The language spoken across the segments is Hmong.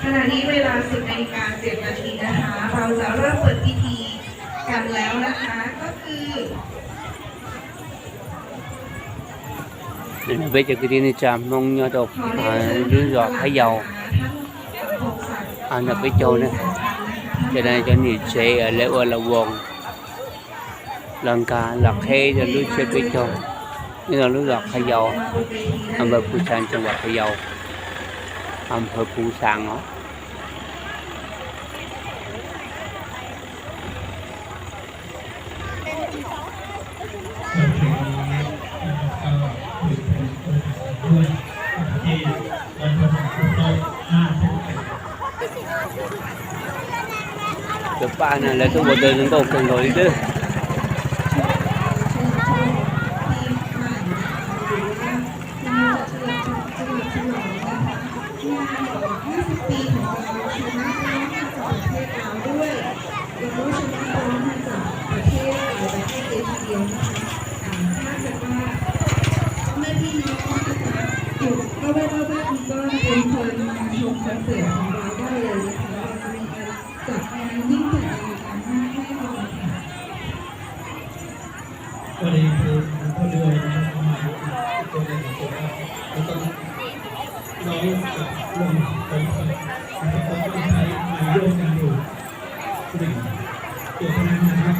ขณะนี้เวลา สิบนาฬิกาเจ็ดนาทีนะคะ เราจะเริ่มเปิดพิธีกันแล้วนะคะ ก็คือ Peb cov kwv tij neej tsa Hmoob nyob rau lub zos Khab Yaus, nram peb caug na, cov niam tsev lawv ua la voos los nkag los qheb rau lub tsiab peb caug, nyob rau lub zos Khab Yaus, อำเภอภูซาง จังหวัดพะเยา, อำเภอภูซาง เนาะ. ด้วยที่วันพระบาทครบรอบห้าสิบปี Cov paj no lawv tuaj ua tau zoo nkauj kawg nkaus li twb. งานฉลอง ห้าสิบ ปีของเราชนะร้องมาจากประเทศลาวด้วย แล้วก็ชนะร้องมาจากประเทศหลายประเทศเลยทีเดียวนะคะ อ่า ถ้าเกิดว่าพ่อแม่พี่น้องนะคะ อยู่ละแวกรอบบ้านนี้ก็เรียนเชิญมาชมคอนเสิร์ตของเราได้เลยนะคะ เราจะมีการจัดงานยิ่งใหญ่อลังการมากแน่นอนค่ะ ก็เรียนเชิญทุกท่านด้วยนะครับ เข้ามาร่วมกิจกรรมของเรา แล้วก็ร้องกับวงของเรานะครับ ก็ต้องใช้ไมค์ร่วมกันอยู่หนึ่งตัวเท่านั้นนะครับ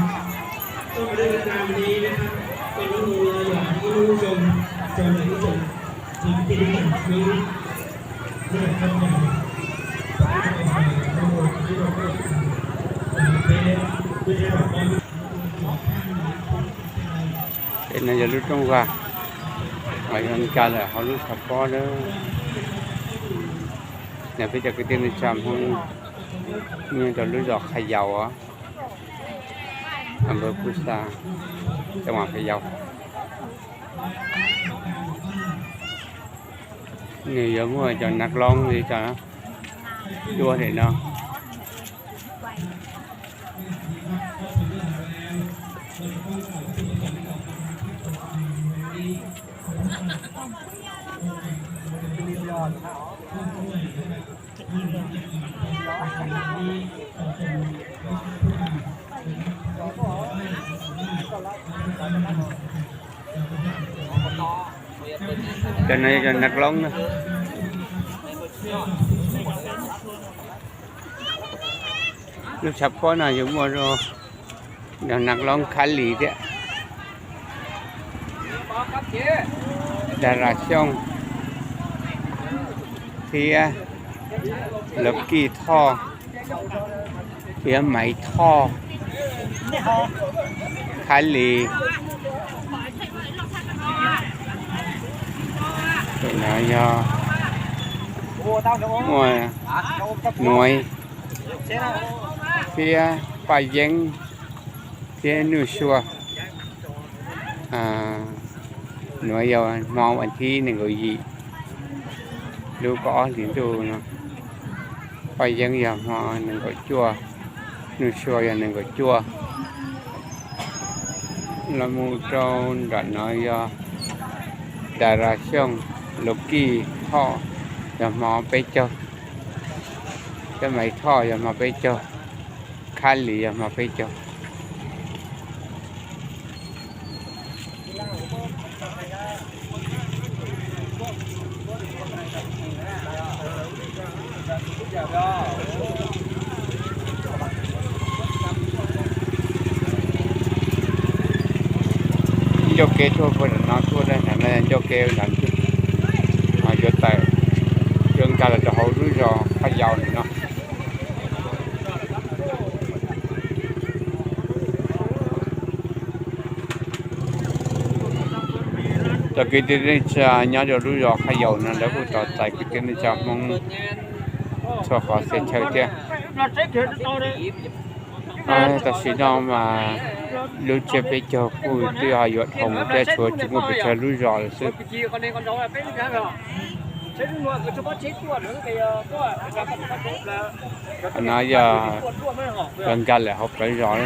ก็มาด้วยกันตามนี้นะครับ ก็น้องๆ อยากให้ท่านผู้ชม ชมเลยที่ชม ทำที่รู้จักน้อง Peb no yog lub rooj vag, mas yog nkag lawm hauv lub xav pob na. Nyob peb cov kwv tij neej tsa Hmoob nyob rau lub zos Qhaj Yaus, อำเภอภูซาง จังหวัดพะเยา. Nws yuav muaj cov nas loob li cov duab li no. Cov no yog cov nas loob na. Lub tshav pob no yuav muaj cov nas loob Khab Lis thiab, Dav Ras Xyooj thiab Laus Kij Thoj thiab Maiv Thoj, Khab Lis. Tus no yog muaj Nuaiv thiab Paj Yeeb thiab Nuj Sua. Nuaiv yog hmo vas thib nees nkaum yim lub kaum ob hlis ntuj no. Paj Yeeb yog hmo nees nkaum cuaj, Nuj Sua yog nees nkaum cuaj. Los mus rau nram no yog Dav Ras Xyooj, Laus Kij Thoj yog hmo peb caug, thiab Maiv Thoj yog hmo peb caug, Khab Lis yog hmo peb caug. Ncauj kev tuaj puag nram no tuaj, nram no ncauj kev nram, yuav tawm, yuav nkag los rau hauv lub zos Qhaj Yaus ntawm no. Cov kwv tij neej tsa nyob rau lub zos Qhaj Yaus no lawv kuj tos txais kwv tij neej tsa Hmoob txhua qhov txhia chaw thiab. Tam sim no mas lub tsiab peb caug kuj twb ho yuav dhau mus thiab, tshuav tsis muaj pes tsawg lub zos lawm xwb. Qhov no yog nkag lawm hauv plawv zos.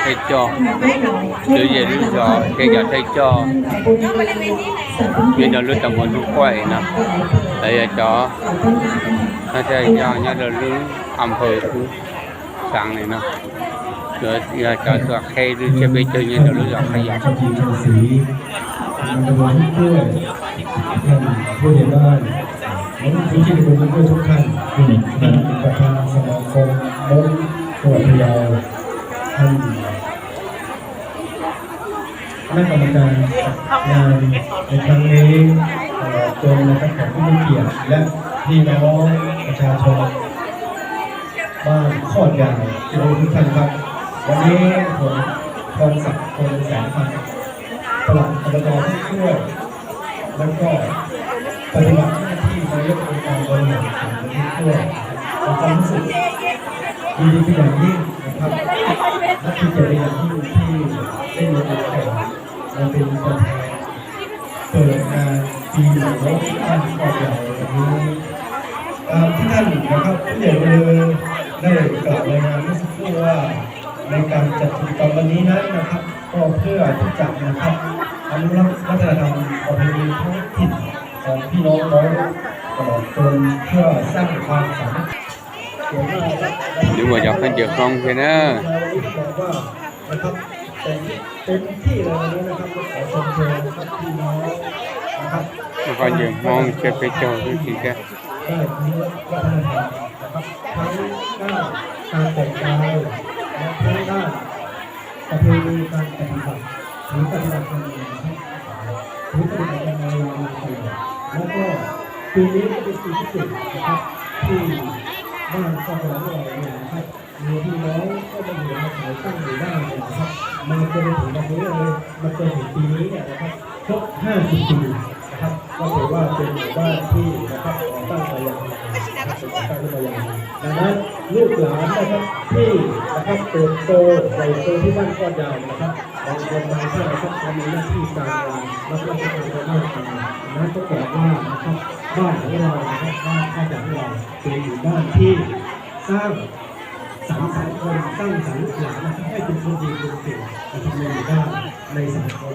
Thawj coj, lub zej lub zos tej cov thawj coj nyob rau lub tau mus hnub quaj no, los yog cov thawj coj nyob rau lub a phaw xeev li no, yog cov tuam qhe lub tsiab peb caug nyob rau lub zos Qhov Yas. ท่านผู้ใหญ่บ้าน และผู้ที่เคารพทุกท่าน ท่านประธานสมาคมมงจังหวัดพะเยา ท่านคณะกรรมการงานในครั้งนี้ ตลอดจนนะครับแขกผู้มีเกียรติและพี่น้องประชาชนบ้านโคกยางที่เคารพทุกท่านครับ วันนี้ผมพรศักดิ์ พงษ์แสนพันธ์ ปลัดอบตห้วยกล้วย แล้วก็ปฏิบัติหน้าที่นายกองค์การบริหารส่วนตำบลห้วยกล้วย มีความรู้สึกยินดีเป็นอย่างยิ่งนะครับ และภูมิใจเป็นอย่างยิ่งที่ได้มีโอกาสมาเป็นประธานเปิดงานปีใหม่บ้านโคกยางในวันนี้ ตามที่ท่านนะครับผู้ใหญ่บุญลือได้กล่าวรายงานเมื่อสักครู่ว่า ในการจัดกิจกรรมวันนี้นั้นนะครับ ก็เพื่อที่จะนะครับอนุรักษ์วัฒนธรรมประเพณีท้องถิ่นของพี่น้องมงตลอดจนเพื่อสร้างความสามัคคี Nws muaj cov khaub ncaws Hmoob thiab na. บอกว่านะครับเต็มที่เต็มที่เลยวันนี้นะครับก็ขอชมเชิญนะครับพี่น้องนะครับ Muaj khaub ncaws Hmoob tsiab peb caug xwb thiab. ได้ทั้งวัฒนธรรมนะครับทั้งด้านการแต่งกายและทั้งด้านประเพณีการปฏิบัติหรือปฏิบัติกันมานะครับหรือปฏิบัติกันมายาวนานตลอดแล้วก็ปีนี้ก็เป็นปีที่เจ็ดนะครับที่บ้านครอบครัวของเราเนี่ยนะครับ มีพี่น้องเข้ามาอยู่อาศัยตั้งหมู่บ้านเนี่ยนะครับ มาจนถึงวันนี้เลย มาจนถึงปีนี้เนี่ยนะครับ ครบห้าสิบปีนะครับ ก็ถือว่าเป็นหมู่บ้านที่นะครับก่อตั้งมายาวนานนะครับ เป็นก่อตั้งขึ้นมายาวนาน ดังนั้นลูกหลานนะครับที่นะครับเติบโตใหญ่โตที่บ้านโคกยางนะครับ บางคนบางท่านนะครับก็มีหน้าที่การงานรับราชการทางด้านการงาน ดังนั้นก็บอกว่านะครับบ้านของเรานะครับบ้านโคกยางของเราเป็นหมู่บ้านที่สร้าง สรรสรรค์คนสร้างสรรค์ลูกหลานนะครับให้เป็นคนดีคนเก่งนะครับในหมู่บ้านในสังคม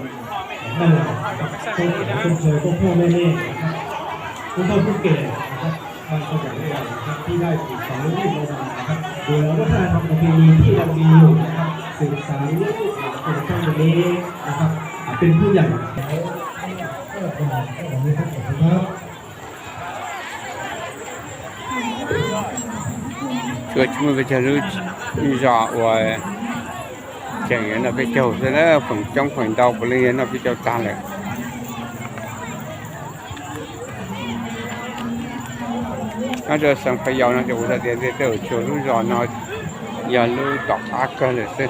ของบ้านเรานะครับต้องขอชมเชยพวกพ่อแม่แม่นะครับผู้เฒ่าผู้แก่นะครับบ้านโคกยางของเรานะครับที่ได้ปลูกฝังลูกหลานนะครับดูแลวัฒนธรรมประเพณีที่เรามีอยู่นะครับสืบสานลูกหลานจนกระทั่งวันนี้นะครับเป็นผู้ใหญ่แล้วก็วันนี้ครับขอบคุณครับ Tsuas tsis muaj peb caug lub zos uas tseem yuav noj peb caug xwb na, feem coob feem ntau puav leej yuav noj peb caug tag lawm. Nyob rau xeev Pha Yau no ces kuv xav tias tej tsuas lub zos no yog lub tom qab kawg lawm xwb.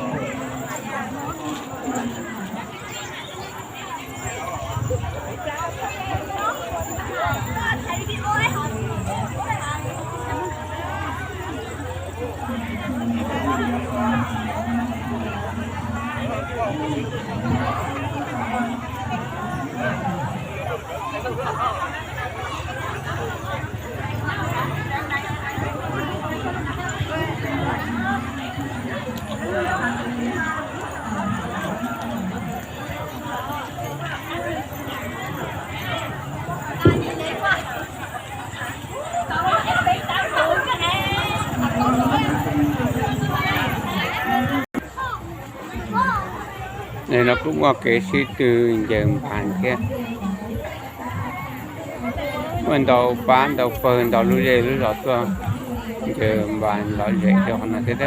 No kuj muaj kev sib tw ncaws npas thiab. Muaj ntau pab ntau pawg ntau lub zej lub zos tuaj ncaws npas lom zem rau qhov no thiab.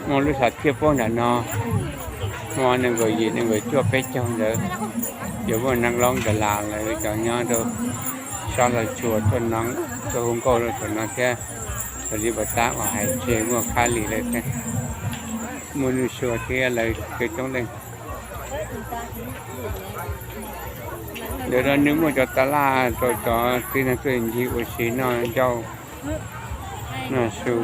Muaj lub xav thiaj paub nram no, muaj nees nkaum yim nees nkaum cuaj peb caug ntawd, yuav muaj neeg loob ntawd las lawv cov nyob rau sab Los Tsuas tuaj no, tuaj hu nkauj rau saum no thiab. Raws li pom tab uas hais tseg muaj Khab Lis lawv thiab, muaj Nuj Sua thiab lawv coob leej. Ntawm no nws muaj cov tas laj rau cov tib neeg tuaj ncig ua si noj ncauj noj su.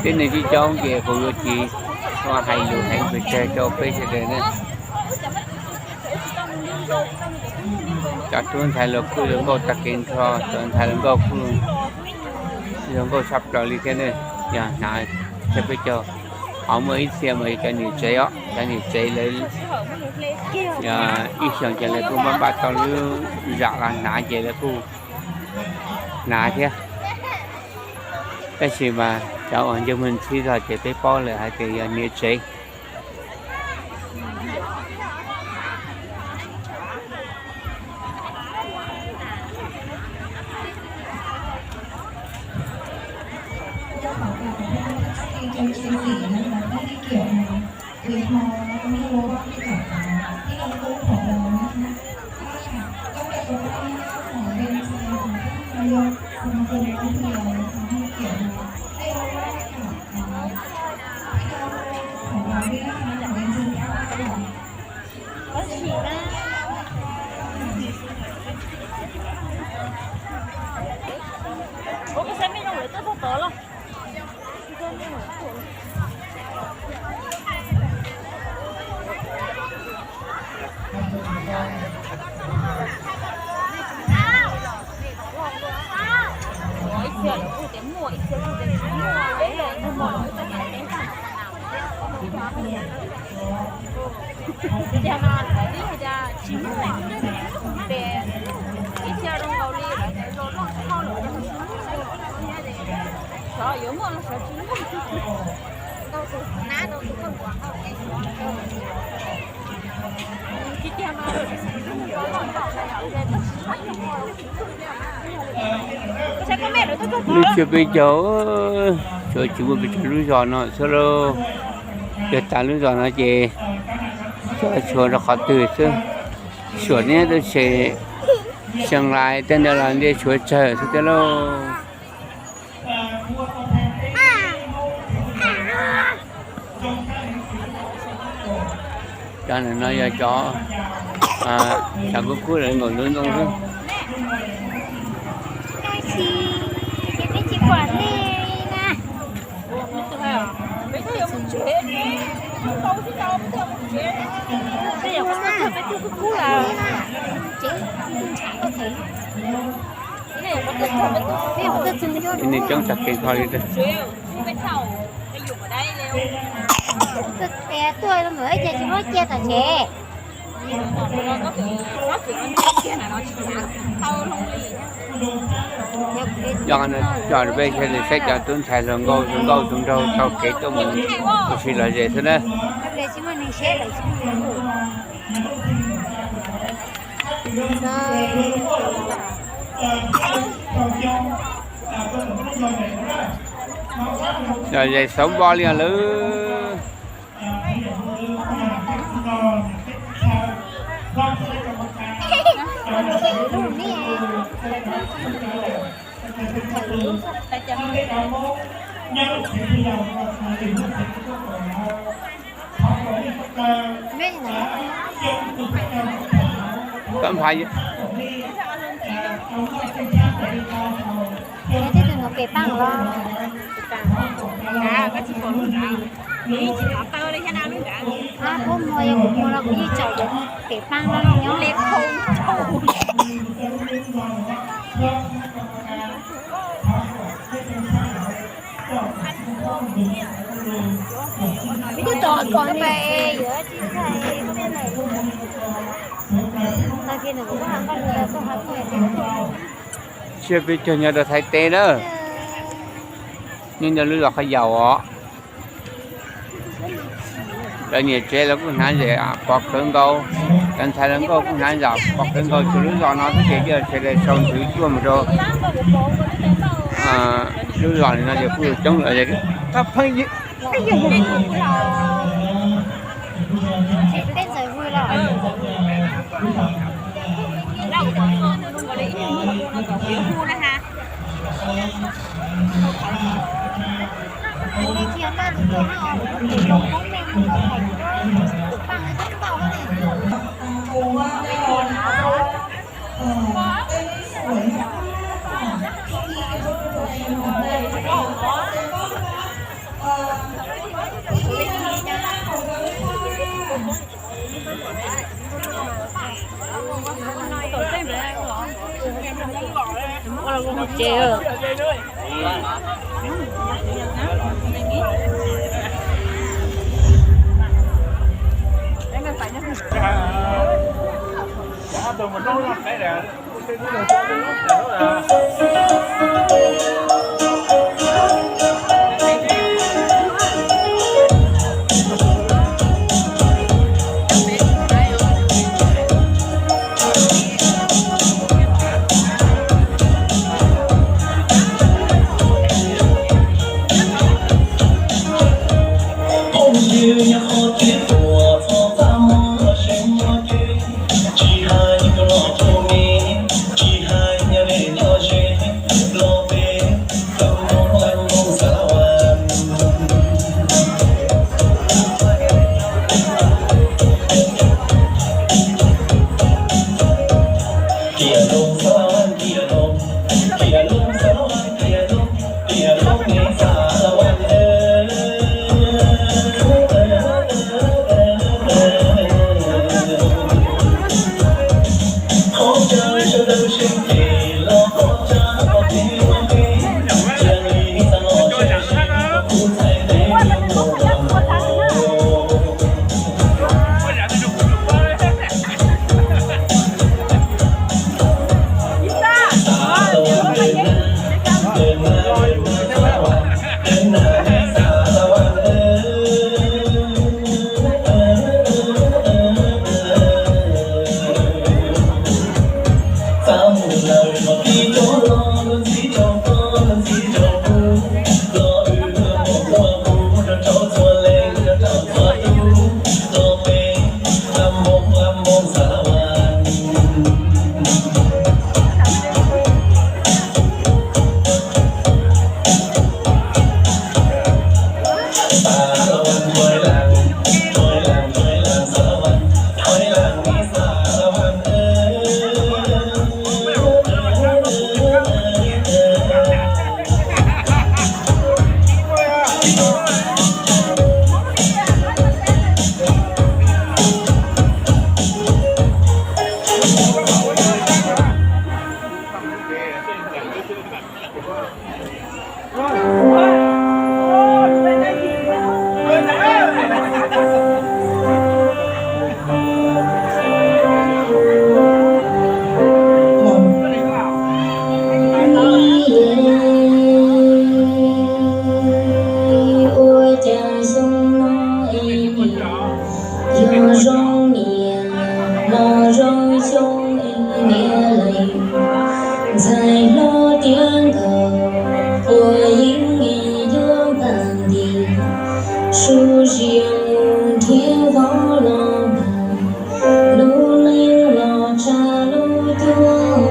Tib neeg coob coob ces kuv yuav tsis tau hais lus heev pes tsawg rau peb sawv daws ne. Cov tub ntxhais los kuj zoo nkauj tag kev nrho, cov ntxhais hluas nkauj kuj zoo nkauj tshaj plaws li thiab ne. Yog hnav thiab peb caug, ho muaj ib txhia mas yog cov niam tsev os, cov niam tsev lawv, ib xyoos ces lawv kuj npaj npaj tau lub zam los hnav ces lawv kuj hnav thiab. Tab sis mas cov uas ncaj mus ntxhib zog ces peb paub lawm hais tias yog niam tsev. Lub tsheb peb caug, tsuav tsis muaj pes tsawg lub zos no xwb lauj. Yog tas lub zos no ces tsuav tshuav rau qhov twg xwb. Suam neb teb se Xeev Lais tej ntawd los ntiaj tshuav tsawg xwb tiag lauj. Cov no yog cov, cov kub kub lawv nkaum ntoo ntoo xwb. Tib neeg coob tag kev kho li. Tuaj ces tsis muab cia tom tsev. Coj peb saib cov tub ntxhais hluas nkauj hluas nkauj tus nraug taug kev tuaj mus ua si lom zem xwb na. Lom zem xauv npo li lawm. Koj nphav pem paaj los? Ab, kuv muag, yog kuv muag los kuv yeej tsaum pem paaj no nyob. Peb twb tos koj ne. Tsiab peb caug nyob rau Thaib teb na. Nyob ntawm lub zos Qhov Yaus os. Cov niam tsev los kuj hnav zam pov khawv nkaus, cov ntxhais hluas nkauj kuj hnav zam pov khawv nkaus, tsuas lub zos no xwb ces cia sawv daws sau nthwv tuaj mus rau lub zos no ces kuj coob lawm. Thab pheej Phooj ywg nyob qhov twg tuaj txog txaj muag los seem nyob ze, tsis hais koj los thooj me, tsis hais nyob deb nyob ze, los peb Xyoo niam leej ntxhais hlob tiav nkawm, ua yeeb yuav npaj nti, su zias mus nrhiav vauv los npaj, lub neej los tsa lub cuab.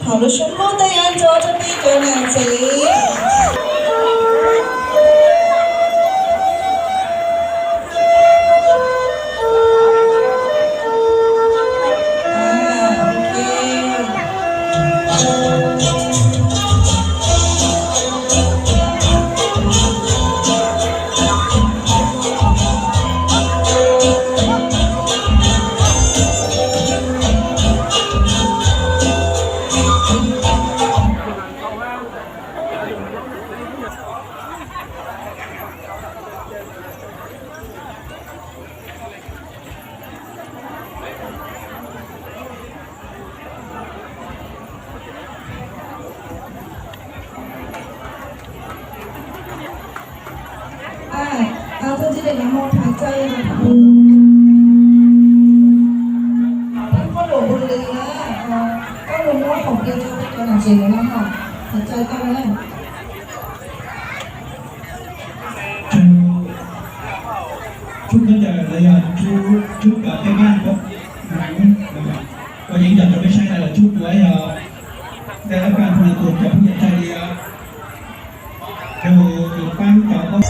Thov lub suab npuab tej av ntso rau peb cov niam txiv. Thov txim, lawv muab phaj txawj rau peb qhob lus hu li na, koj los muab khoom plig rau peb cov niam txiv no, phaj txawj koj na. Tsub khaub ncaws los yog tsub cov peb pab, ua yeeb yog rau peb saib na, los tsub duav yog daj lab kaj ntug na tus cov phooj ywg txhais li os. Yog pab cov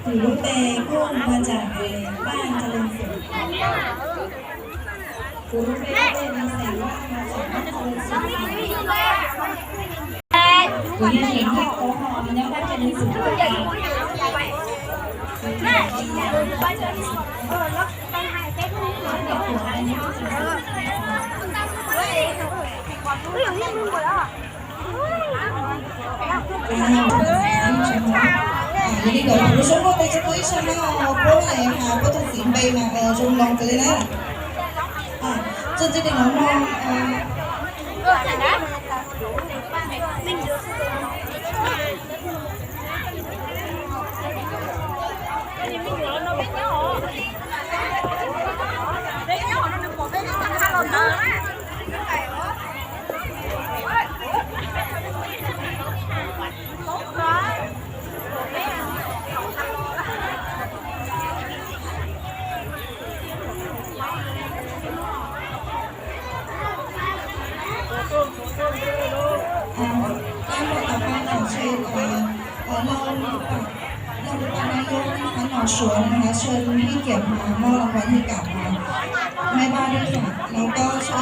Kuv lub npe Kub Vaj Tsam, Vaj Tsam Leej Xwm. Kuv lub npe Vaj Tsam Leej Xwm. Kuv yog Nim Thaj Koob, nyob Vaj Tsam Leej Xwm. Yog li ntawd kuv lub suab muaj tej tsis tau ib sab na, puab hais has puab tus txiv npe mas zoo no kawg li na. Txuj txij li no no. Cán bộ, bà con ở trên, ờ, ờ, Long, Long, bà con Long, bà con Long Suối, nói chuyện hơi kiểu mà lo lắng và nhạy cảm mà. May ba đơn giản là tôi sẽ